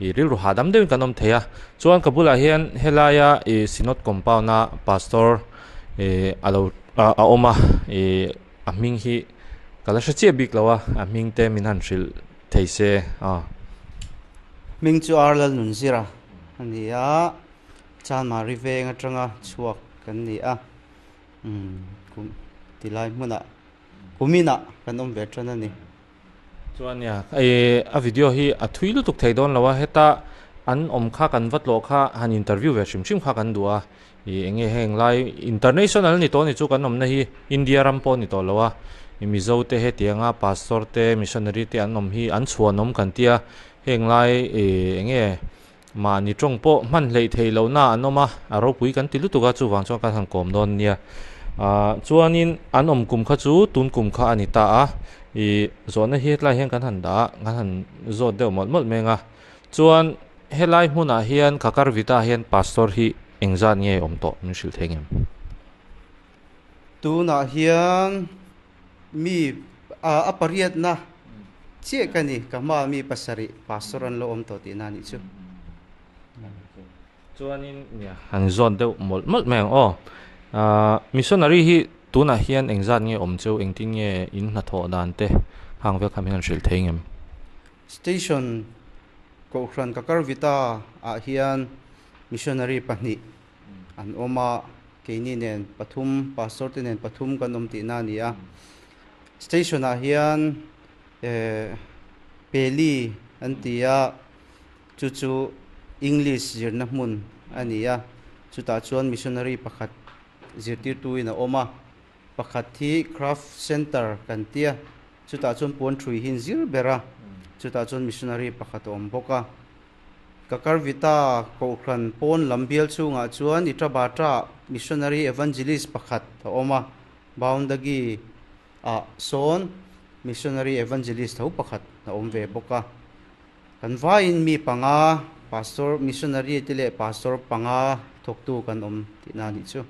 ih rilru hahdam deuhin kan awm thei a chuan ka bulah hian helaia ih synod compound a pastor ih a lo a awm a ih a hming hi ka la hre chiah bik lo a a hming te min han hrilh thei se a. Hming chu Arlal Nunzira a ni a, Chanmari veng atanga chhuak kan ni a, umm kum tilai hmunah kuminah kan awm ve tan a ni. Chuan nia ih a video hi a thui lutuk thei dawn lo a, heta an awm kha kan va tlawh kha han interview ve hrim hrim kha kan duh a, Ih eng nge heng lai international ni tawh ni chu kan awmna hi India ram pawh ni tawh lo a, ih Mizo te hetianga pastor te missionary te an awm hi an chhuanawm kan tia heng lai ih eng nge mahni tawng pawh hman hleih theih lohna an awm a, a ropui kan ti lutuk a chuvang chuan kan han kawm dawn nia. Ah chuanin an awm kum kha chu tun kum kha a ni ta a, ih zawhna hi hetlai hian kan han dah a kan han zawt deuh mawlh mawlh meng a chuan. Helai hmunah hian Kakarvita hian Pastor hi engzat nge awm tawh min hrilh thei ngem? Tunah hian mi a pariatna chiah ka ni, ka hmaah mi pasarih Pastor an lo awm tawh tihna a nih chu. Chuanin nia han zawt deuh mawlh mawlh mai ang aw. Missionary hi tunah hian engzat nge awm cheu, engtin nge in hnathawh dan te hang vel kha min han hrilh thei ngem? Station Kohhran Kakarvita ah hian missionary pahnih an awm a, keini nen pathum, pastor te nen pathum kan awm tihna a ni a. Station ah hian eh Peli an ti a, chu chu English zirna hmun a ni a, chutah chuan missionary pakhat zirtirtuin a awm a, pakhat hi craft center kan ti a. Chutah chuan puan ṭhui hi an zir ber a, chutah chuan missionary pakhat a awm bawk a. Kakarvita Kohhran pawn lam bial chhungah chuan Itabata missionary evangelist pakhat a awm a, Boundagi ah sawn missionary evangelist tho pakhat a awm ve bawk a. Kan vaiin mi panga, pastor, missionary te leh pastor panga thawktu kan awm tihna a nih chu.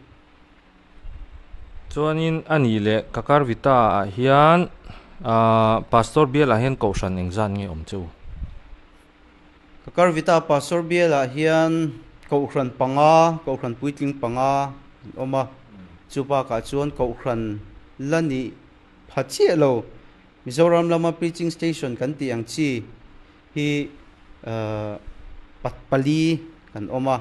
Chuanin a nih leh Kakarvita ah hian ahh Pastor bial ah hian kohhran engzat nge awm che u? Kakarvita Pastor bial ah hian kohhran panga, kohhran puitling panga an awm a, chu bakah chuan kohhran la nih pha chiah lo Mizoram lama preaching station kan tih ang chi hi ahh pali kan awm a.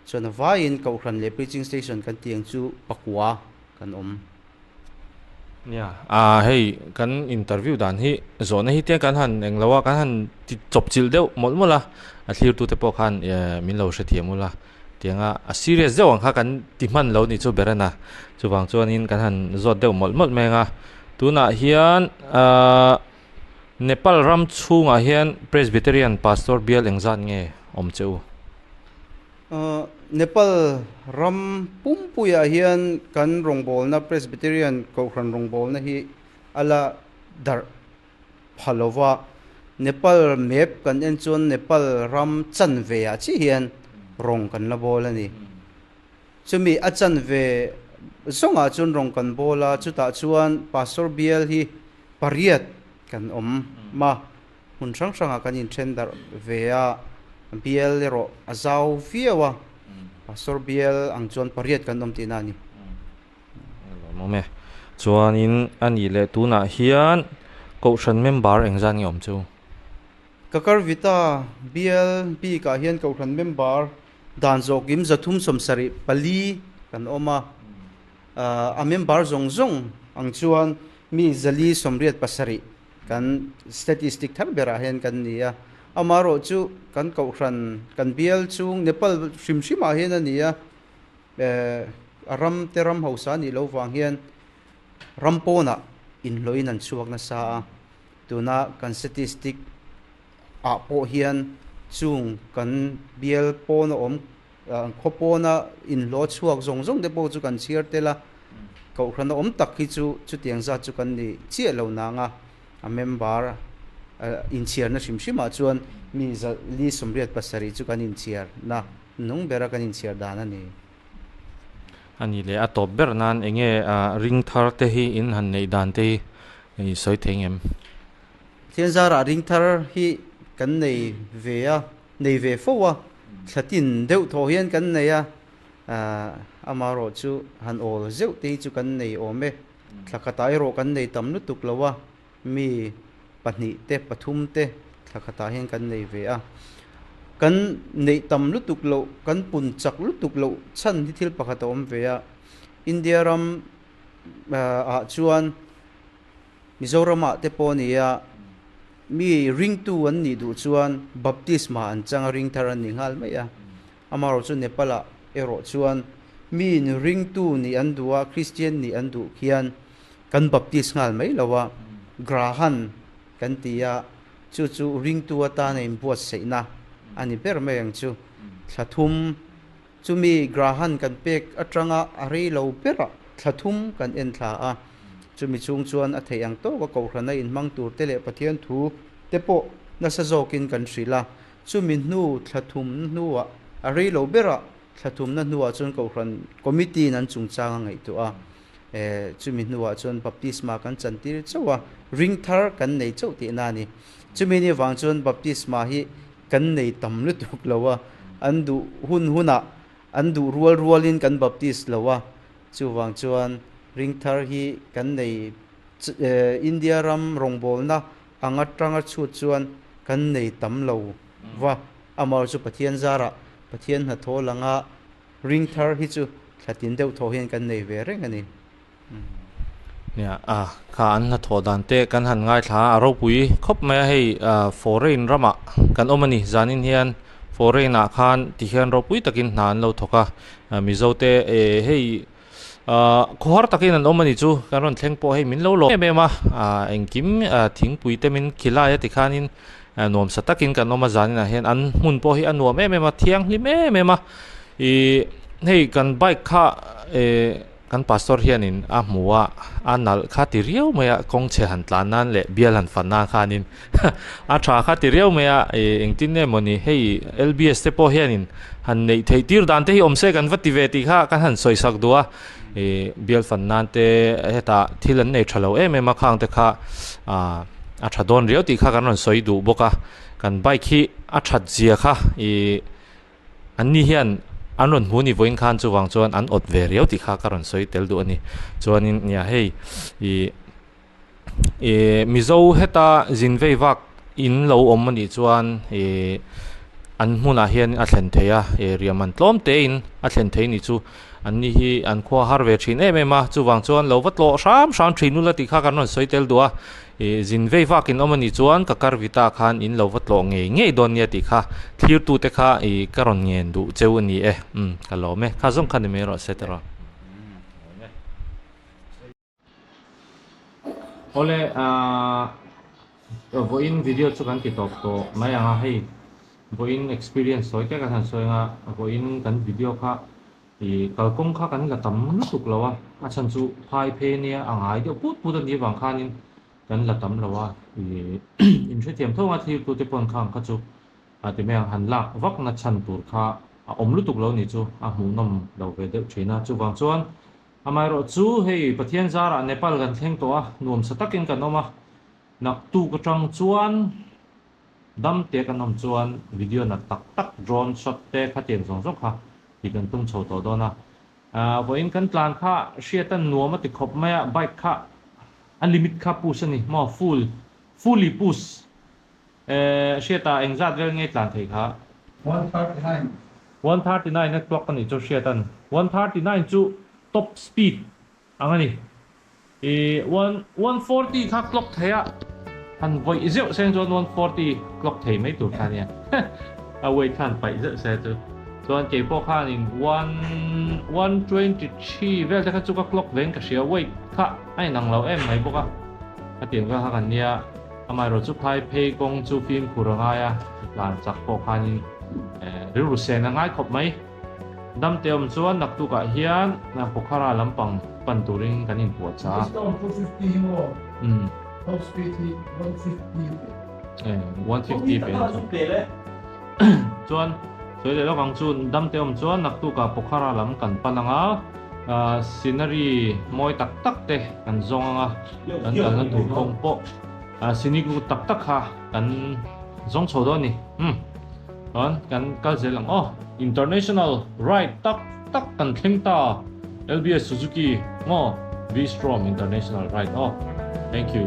Chuan a vaiin Kohhran leh Preaching Station kan tih ang chu pakua kan awm. Nia, aa hei kan interview dan hi zawhna hi te kan han englo a, kan han ti chawp chilh deuh mawlh mawlh a, a thlirtute pawh khan min lo hrethiam ula tianga a serious deuh ang kha kan ti hman lo nih chu ber a na, chuvang chuanin kan han zawt deuh mawlh mawlh mai ang a, tunah hian aa Nepal ram chhungah hian Presbyterian Pastor bial engzat nge awm che u? Nepal ram pumpuiah hian kan rawngbawlna Presbyterian Kohhran rawngbawlna hi a la darh pha lo va. Nepal map kan en chuan Nepal ram chanveah chiah hian rawng kan la bawl a ni. Chumi a chanve. zawngah chuan rawng kan bawl a, chutah chuan Pastor bial hi pariat kan awm a, hmun hrang hrangah kan inthen darh ve a, bial erawh a zau viau a, Pastor bial ang chuan pariat kan awm tihna a ni. Lawmawm e. Chuanin a nih leh tunah hian Kohhran member engzat nge awm chu? Kakarvita bial bikah hian Kohhran member dan zawhkim 374 kan awm a, a member zawng zawng ang chuan mi 487 kan statistic thar berah hian kan ni a. Amaherawh chu kan Kohhran kan bial chung Nepal hrim hrimah hian a ni a, a ram te ram hausa nih loh vang hian ram pawnah inhlawhin an chhuak nasa a, tuna kan statistic ah pawh hian chung kan bial pawna awm khaw pawna inhlawh chhuak zawng zawng te pawh chu kan chhiar tel a, kohhrana awm tak hi chu chutiang zat chu kan ni chiah lo nang a, a member inchhiarna hrim hrimah chuan mi 487 chu kan inchhiarna Nung bera kan inchhiar dan a ni. A ni leh a tawp ber nan enge ring thar te hi in han neih dan te hi i sawi thei ngem? Pathian zarah ring thar hi kan nei ve a, nei ve fo a, thla tin deuh thaw hian kan nei a, amaherawh chu han awl zeuh te hi chu kan nei awm e, thla khatah erawh kan nei tam lutuk lo a, Mi pahnih te pathum te thla khatah hian kan nei ve a, kan neih tam lutuk loh, kan pun chak lutuk loh chhan hi thil pakhat a awm ve a. India ram ah chuan Mizoramah te pawh a ni a, mi ringtu an nih duh chuan baptisma an chang a, ring thar an ni nghal mai a. Amaherawh chu Nepal-ah erawh chuan miin ringtu nih an duh a, Kristian nih an duh khian Kan baptist nghal mai lo a, Grahan kan ti a, chu chu ringtu atana inbuatsaihna a ni ber mai ang chu. Thla thum, chumi Grahan kan pek atanga a rei lo berah thla thum kan en thla a, chumi chhung chuan a theih ang tawka Kohhrana inhmang tur te leh Pathian thu te pawh nasa zawkin kan hrilh a, chumi hnu thla thum hnuah a rei lo berah thla thumna hnuah chuan Kohhran Committee-in an chungchang a ngaihtuah a. Chumi hnuah chuan baptisma kan chantir chauh a, ring thar kan nei chauh tihna a ni. Chumi ni vang chuan baptisma hi kan nei tam lutuk lo a, an duh hun hunah an duh rual rualin kan baptist lo a, chuvang chuan ring thar hi kan nei India ram rawngbawlna ang atanga chhut chuan kan nei tam lo va, amaherawhchu chu Pathian zarah Pathian hnathawh langa Ring thar hi chu thla tin deuh thaw hian kan nei ve reng a ni. Nia, a kha an hnathawh dan te kan han ngaithla a, a ropui khawp mai a, hei foreign ramah kan awm a ni, zanin hian foreign ah khan ti hian ropui takin hna an lo thawk a, Mizo te hei khawhar takin an awm a ni chu, kan rawn thleng pawh hei min lo lawm em em a, engkim thingpui te min khilai a tikhanin nuamsa takin kan awm a, zanin ah hian an hmun pawh hi a nuam em em a, thianghlim em em a. Ih hei kan bike kha eh kan pastor hianin a hmu a a nalh kha ti riau mai a kawng chhe han tlan nan leh bial han fan nan khanin a tha kha ti riau mai a ih engtin nge mawni hei L_B_S te pawh hianin han neih theih tir dan te hi awm se kan va ti ve tih kha kan han sawi sak duh a ih bial fan nan te hetah thil an nei tha lo em em a khang te kha ah a tha dawn riau tih kha kan rawn sawi duh bawk a kan bike hi a that zia kha ih. An ni hian an rawn hmu ni vawiin khan chuvang chuan an awt ve riau tih kha ka rawn sawi tel duh a ni. Chuanin nia hei ih ih Mizo heta zin vei vak in lo awm a nih chuan ih an hmunah hian a thlen thei a, ih riah man tlawm tein a thlen thei ni chu an ni hi an khua har ve thin em em a, chuvang chuan lo va tlawh hram hram thin ula tih kha kan rawn sawi tel duh a. Ih zin vei vak in awm a nih chuan ka kar vita khan in lo va tlawh ngei ngei dawn nia tih kha thlir tu te kha ih ka rawn ngen duh cheu a ni e umm ka lawm e kha zawng kha ni mai rawh se tiraw. Awle ah vawiin video chu kan ti tawp tawh mai ang a hei vawiin experience sawi te kan han sawi ang a vawiin kan video kha Ih, kalkawng kha kan la tam lutuk lo a, a chhan chu phai phei ania a ngai deuh put put a nih avang khanin kan la tam lo a, ih, inhrethiam tho anga thirtute pawn khang kha chu a ti mai ang, han lak vak na chhan tur kha a awm lutuk lo nih chu a hmuhnawm lo ve deuh thin a, chuvang chuan Amaherawhchu hei Pathian zarah Nepal kan thleng tawh a, nuamsa takin kan awm a, naktuk atang chuan dam te kan awm chuan video nat tak tak drone shot te khatiang zawng zawng kha tih kan tum chho tawh dawn a. Vawiin kan tlan kha hriatan nuam a ti khawp mai a, bike kha a limit kha push a ni maw, full, fully push Hriata engzat vel nge tlan thei kha? 139. 139 a clock a nih chu Hriatan 139 chu top speed ang a ni. I one 140 kha clock thei a, han vawih zeuh seng chuan 140 clock thei mai tur kha nia. A weight kha han paih zeuh se chu. Chuan kei pawh khanin one 123 vel te kha chu ka clock vein ka hria weight kha a inang lo em mai bawk a. Khatiang kha kan nia. Amaherawh chu phai phei kawng chu fimkhur a ngai a, tlan chak pawh khanin rilru sen a ngai khawp mai. Damte awm chuan naktukah hian Pokhara lampang pan turin kan inpuahchah a. Discount 250 hi maw? Top speed hi 150 pe. 150 pe chu. Chuan sawi leh lawk ang chu damte awm chuan naktukah Pokhara lam kan pan ang a, scenery mawi tak tak te kan zawng ang a, kan kalna tur kawng pawh scenic route tak tak kha kan zawng chho dawn a ni. Umm chuan kan kal zel ang aw. International ride tak tak kan thleng ta LBS Suzuki maw V-Strom International ride aw. Thank you.